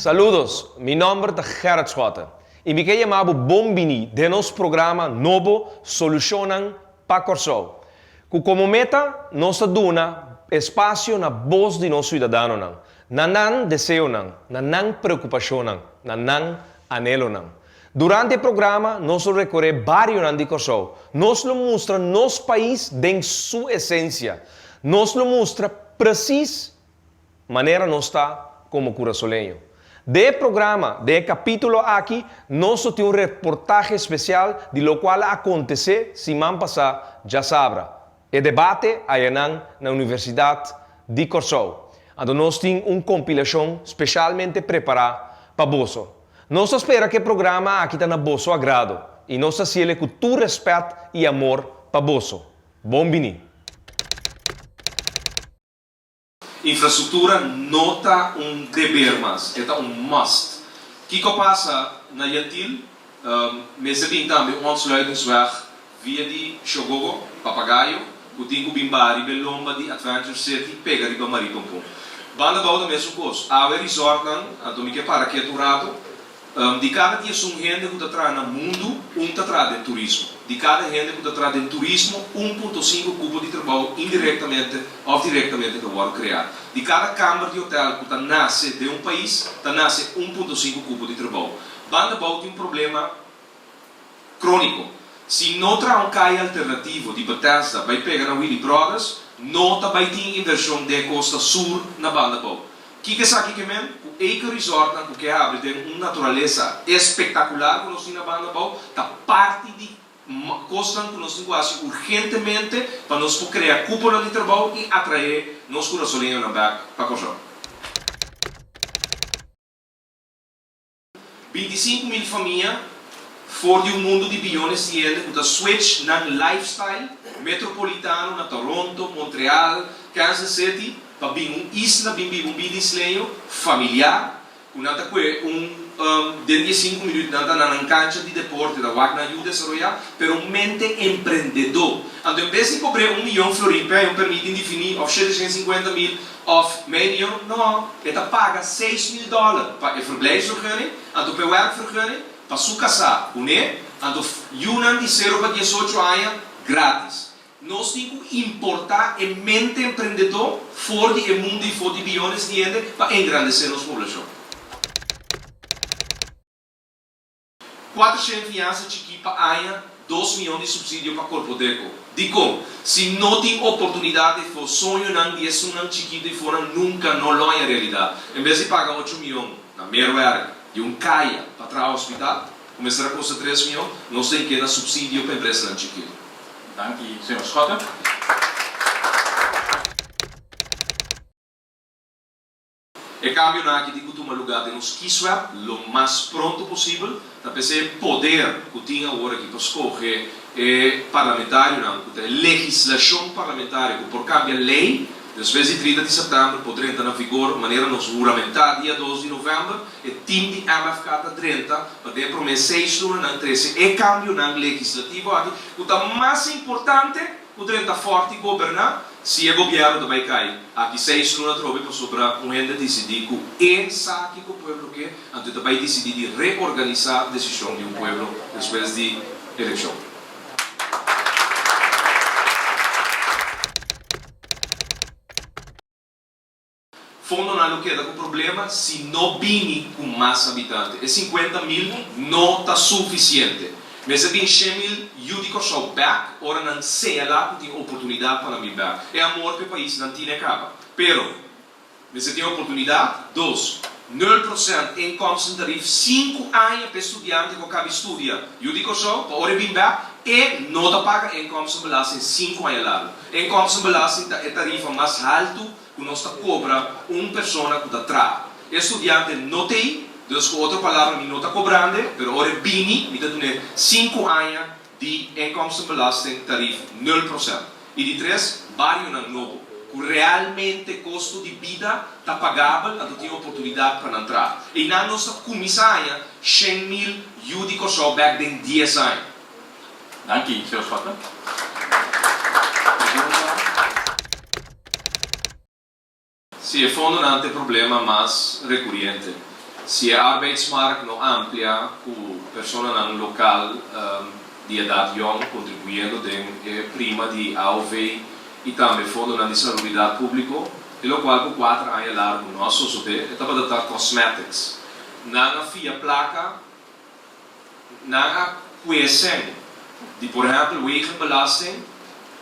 Saludos, mi nòmber ta Gerrit Schotte i mi ke yama bo bon bini den nos programa nobo Solushonnan pa Kòrsou, ku komo meta nos ta duna espasio na bos di nos siudadanonan, na nan deseonan, na nan preokupashonnan, na nan anhelonan. Durante e programa nos lo rekoré barionan di Kòrsou. Nos lo mustra nos pais den su esensia. Nos lo mustra presis manera nos ta komo kurasoleño. Den e programa, den e kapítulo aki, nos lo tin un reportahe spesial di lokual a akontesé siman pasá djasabra. E debate ayanan na Universidat di Kòrsou. Anto nos tin un kompilashon speshalmente prepará pa boso. Nos ta spera ku e programa aki ta na boso agrado i nos ta hasiel ku tur rèspèt i amor pa boso. Bon bini! Infrastruktura no ta un deber mas, e ta un must. Kiko a pasa na Yantil? Mester bin tambe un ontsluitingsweg via di Shogogo, Papagayo, ku tin ku bin baha riba e lomba di Adventure City pega riba Marie Pompon. Banda bou ta mesun kos. Awe resortnan, anto mi ke para ketu un rato, di kada diesun hende ku ta traha na mundu, un ta traha den turismo. Di kada hende ku ta traha den turismo, un punto sinku kupo di trabou indirektamente òf direktamente ta wòrdu kreá. Di kada kamber di hotèl ku ta nase den un pais, ta nase un punto sinku kupo di trabou. Banda bou tin un problema króniko. Si no traha un kaya alternativo di Bethesda bai pega na Willy Brothers, no ta bai tin invershon den e kosta sur na banda bou. Kiko esaki ke men? Ku eco resortnan ku ke habri den un naturalesa espektakular ku nos tin na banda bou ta parti di kosnan ku nos tin ku hasi urgentemente pa nos por krea kuponan di trabou i atraé nos kurasoleñonan bèk pa Kòrsou. 25.000 famia for di un mundu di biyones di hende ku ta switch nan lifestyle metropolitano na Toronto, Montreal, Kansas City pa bin un isla bin biba un bida isleño familiar ku nan ta kue un den diesinku minüt nan ta na nan kancha di deporte ta wak nan yu desaroyá pero un mente emprendedó anto en bes di kobr'é un miyon florin p'e un permit indefiní òf shete shen sinkuenta mil Of mei mion? No, e ta paga 6000 dòler pa e verblijfsvergunning, anto pa e werkvergunning, pa su kasá kuné, anto yunan di sero pa 18 aña gratis. Nos tin ku importá e mente emprendedó for di e mundu i for di biones di hende pa engrandesé nos poblashon. 400 fiansa chikí pa aña, dos mion di supsidio pa Korpodeko. Dikon? Si no tin oportunidat efo, soñonan di esunnan chikitu efonan nunka no lo haña realidat. En bes di paga ocho mion na meerwerk di un kaya pa traha hospital, ku mester a kosta tres mion, nos ta inkena supsidio pa empresanan chikitu. Danki, señor Schotte. E kambionan aki tin ku tuma lugá den nos kieswet lo mas pronto posibel. Ta p'esei e poder ku tin awor aki pa skohe e parlamentarionan ku ta e legislashon parlamentario ku por kambia lei despues di 30 di sèptèmber por drenta na vigor manera nos huramentá dia dos di novèmber. E tim di MFK ta drenta pa den e promé seis lunanan trese e kambionan legislativo aki ku ta mas importante Ku drenta fòrti goberná, si e gobièrnu ta bai kai aki seis luna atrobe pasobra un hende disidí ku e sa kiko pueblo ke, anto e ta bai disidí di reorganisá desishon di un pueblo despues di elekshon. Fondonan lo keda ku problema si no bini ku mas habitante. E 50.000 no ta sufisiente. Mester bin 100.000 yu di Kòrsou bèk ora nan señalá ku tin oportunidat pa nan bin bèk. E amor pa e pais nan tin e kaba. Pero, mester tin oportunidat. Dos, nul prosènt inkomstentarief sinku aña pa e studiante ku a kabi studia yu di Kòrsou pa ora e bin bèk e no ta paga inkomstenbelasting sinku aña largu. Inkomstenbelasting ta e tarifa mas haltu ku nos ta kobra un persona ku ta traha. E studiante no t'ei, dus ku otro palabra mi no ta kobrand'e, pero ora e bini mi ta dun'e sinku aña di inkomstenbelasting tarief nul prosènt. I di tres, barionan nobo, ku realmente kosto di bida ta pagabel anto tin oportunidat pa nan traha. Einan nos ta kuminsá haña 100.000 yu di Kòrsou bèk den dies aña. Danki, señor Schotte. Si e fondonan ta e problema mas rekuriente. Si e arbeidsmarkt no amplia ku personanan lokal di edat yòn kontribuyendo den e prima di aov i tambe fondonan di salubridat públiko, e lokual ku kuater aña largu no a sosodé, e tabata ta cosmetics. Nan a fia plaka, nan a kue sèn di por ehèmpel wegenbelasting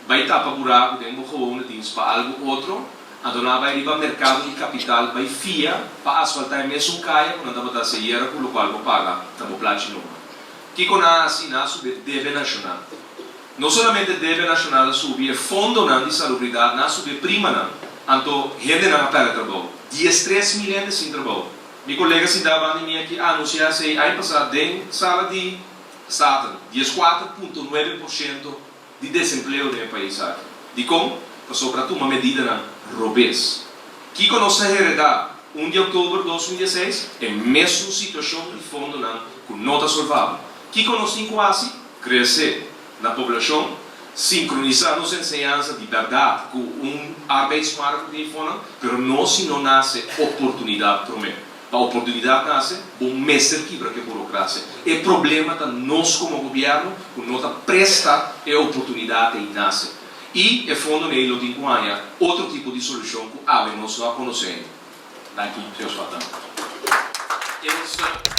bai tapa buraku den bo gewone dienst pa algu otro, anto nan a bai riba merkado di kapital bai fia pa asfaltá e mesun kaya ku nan tabata hasi ayera ku lokual bo paga na bo plachi numa. Kiko nan a hasi? Nan a subi e debe nashonal. No solamente debe nashonal a subi, e fondonan di salubridat nan a subi e primanan, anto hendenan a pèrdè trabou. 13 mil hende sin trabou. Mi kolega sintá banda di mi aki a anunsiá esei aña pasá den sala di Staten, 14.9% di desempleo den e pais aki. Dikon? Pasobra a tuma medidanan robes. Kiko nos ta heredá 1 di òktober 2016? E mesun situashon di fondonan ku no ta solvabel. Kiko nos tin ku hasi? Krese na poblashon, sinkronisá nos enseñansa di bèrdat ku un arbeidsmarkt ku tin fonan, pero no si no nase oportunidat promé. Pa oportunidat nase, bo mester kibra ku e burokrasia. E problema ta nos komo gobièrnu ku no ta presta e oportunidat ei nase. I e fondonan ei lo tin ku haña otro tipo di solushon ku awe nos no a konosé ainda. Danki, señor Schotten. Ilse.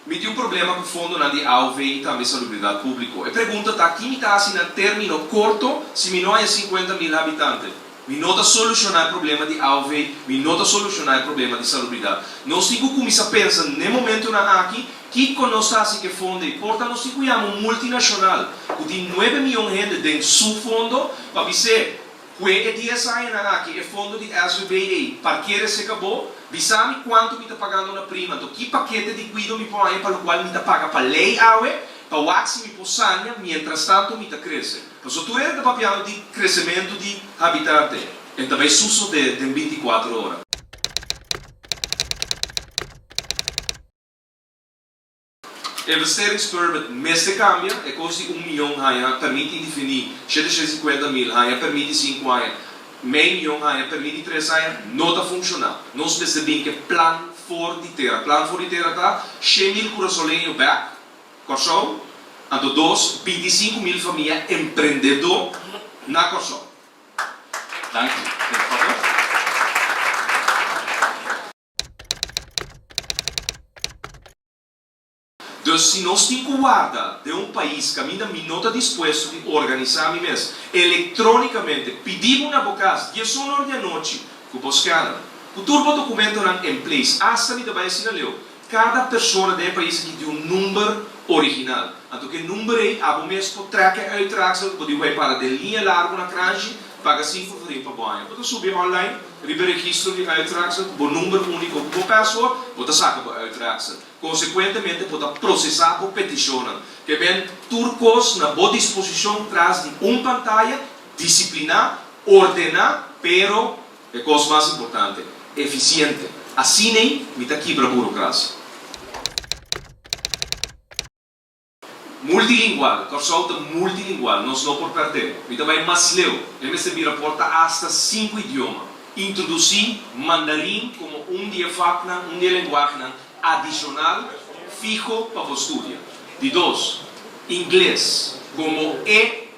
Mi tin un problema ku fondonan di aov i tambe salubridat públiko. E pregunta ta, ki mi ta hasi na término korto si mi no haña 50 mil habitante? Mi no ta solushoná e problema di aov, mi no ta solushoná e problema di salubridat. Nos tin ku kuminsá pensa n'e momentunan aki, kiko nos ta hasi ku e fondo ei? Por ta nos tin ku yama un multinashonal ku tin 9 mion hende den su fondo pa bis'é, Kue e 10 añanan aki e fondo di SVB ei parker esei kabo, bisa mi kuantu mi ta pagando na prima, anto ki pakete di kuido mi por haña pa lokual mi ta paga pa lei awe, pa wak si mi por sania mientras tanto mi ta krese. Pasobra tur hende ta papiando di kresementu di habitante, e ta bai sosodé den 24 ora. Investeringspermit mester kambia, e kos di 1 mion haña pèrmit indefiní, 750 mil haña pèrmit di 5 aña, mei mion haña pèrmit di 3 aña, no ta funshoná. Nos mester bin ku plan for di tera. Plan for di tera ta 100 mil kurasoleño bèk Kòrsou, anto dos, 25 mil famia emprendedó na Kòrsou. Danki, señor Schotten. Dus si nos tin ku warda den un pais kaminda mi no ta dispuesto di organisá mi mes elektrónikamente, pidi bo na bo kas 11 or di anochi ku bo scanner, ku tur bo dokumentonan in place, asta mi ta bai asina leu, kada persona den e pais aki tin un number original. Anto ku e number ei abo mes por trek e uittreksel ku bo di bai para den liña largu na Kranshi, paga 5 florin pa bo haña. Bo ta subi online riba e registro di uittreksel ku bo number úniko ku bo password, bo ta saka bo uittreksel. Konsekuentemente bo ta prosesá bo petishonnan. Ke men tur kos na bo disposishon tras di un pantaya, disipliná, ordená, pero e kos mas importante, efisiente. Asin'ei mi ta kibra burokrasia. Multilingual, Kòrsou ta multilingual, nos no por pèrdè. Mi ta bai mas leu, e mester bira por ta asta sinku idioma. Introdusí mandarin komo un di e vaknan, un di e lenguahenan adishonal fiho pa bo studia. Di dos, ingles komo e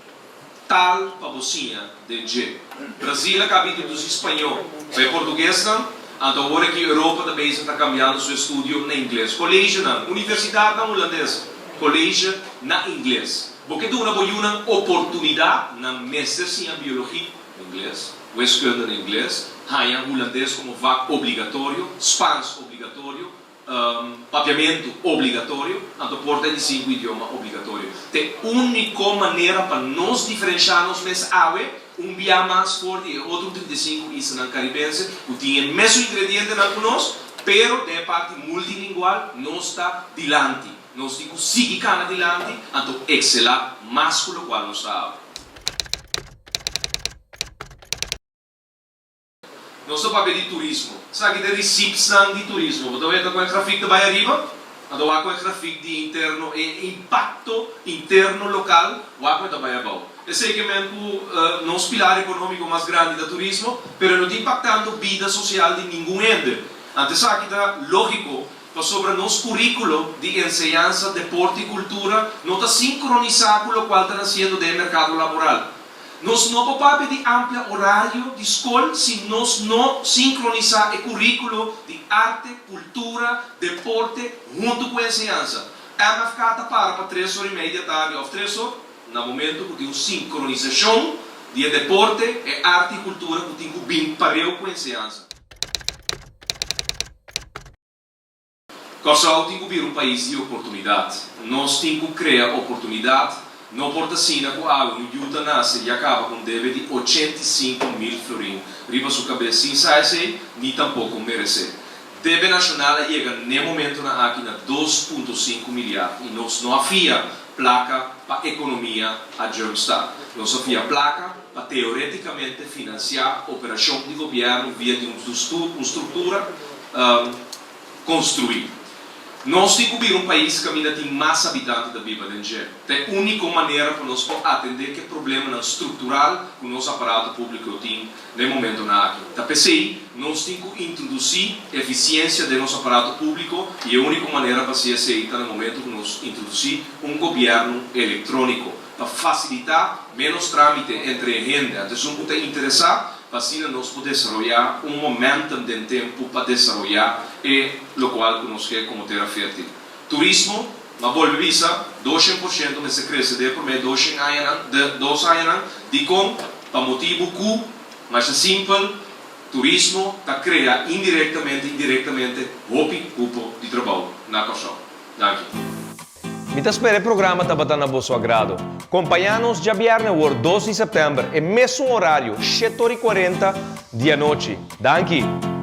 taal pa bo siña den dje. Brazil a kaba introdusí spañó pa e portuguesnan, anto awor aki Europa ta bezig ta kambiando su estudio na ingles. Kolegionan, universidatnan hulandes, kolege na ingles. Bo ke duna bo yunan oportunidat, nan mester siña biologia na ingles, wiskunde na ingles, haña hulandes komo vak obligatorio, spans obligatorio, papiamentu obligatorio, anto por ta e di sinku idioma obligatorio. T'e úniko manera pa nos diferenshá nos mes awe un bia mas for di e otro 35 islanan karibense ku tin e mesun ingredientenan ku nos, pero den e parti multilingual nos ta dilanti. Nos tin ku sigui kana dilanti, anto ekselá mas ku lokual nos ta awe. Nos ta papia di turismo. Esaki ta receiptsnan di turismo. Bo ta weta ku e grafik ta bai ariba? Anto wak ku e grafik di interno, e impakto interno lokal, wak ku e ta bai abou. Esei ke men ku nos pilar ekonómiko mas grandi ta turismo, pero e no ta impaktando bida sosial di ningun hende. Anto esaki ta lógiko, pasobra nos kuríkulo di enseñansa, deporte i kultura no ta sinkronisá ku lokual ta nasiendo den e merkado laboral. Nos no por papia di amplia orario di skol si nos no sinkronisá e kuríkulo di arte, kultura, deporte huntu ku enseñansa. MFK ta para pa tres or i mei di atardi òf tres or na momentu ku tin un sinkronisashon di e deporte, e arte i kultura ku tin ku bin pareu ku enseñansa. Kòrsou tin ku bira un pais di oportunidat. Nos tin ku krea oportunidat. No por ta asina ku awe un yu ta nase i a kaba ku un debe di 85,000 florin riba su kabes sin sa esei ni tampoko meresé. Debe nashonal a yega n'e momentonan aki na 2.5 miliard i nos no a fia plaka pa ekonomia a jumpstart. Nos a fia plaka pa teoretikamente finansiá operashon di gobièrnu via di un struktura Konstruí. Nos tin ku bira un pais kaminda tin mas habitante ta biba den dje. Ta e úniko manera pa nos por atendé ku e problemanan struktural ku nos aparato públiko tin na e momentonan aki. Ta p'esei nos tin ku introdusí efisiensia den nos aparato públiko i e úniko manera pa hasi esei ta na momento ku nos introdusí un gobièrnu elektróniko pa fasilitá ménos trámite entre e hende. Anto esun ku ta interesá Pa asina nos por desaroyá un momentum den tempu pa desaroyá e lokual ku nos ke komo tera fértil. Turismo, m'a bolbe bisa, 200% mester krese den e promé doshen añanan, de dos añanan. Dikon? Pa motibu ku, masha simpel, turismo ta krea indirektamente i direktamente hopi kupo di trabou na Kòrsou. Danki. Mi ta spera e programa tabata na boso agrado. Kompañá nos djabièrnè awor 2 di sèptèmber e mesun orario, 7 ora i 40 di anochi. Danki!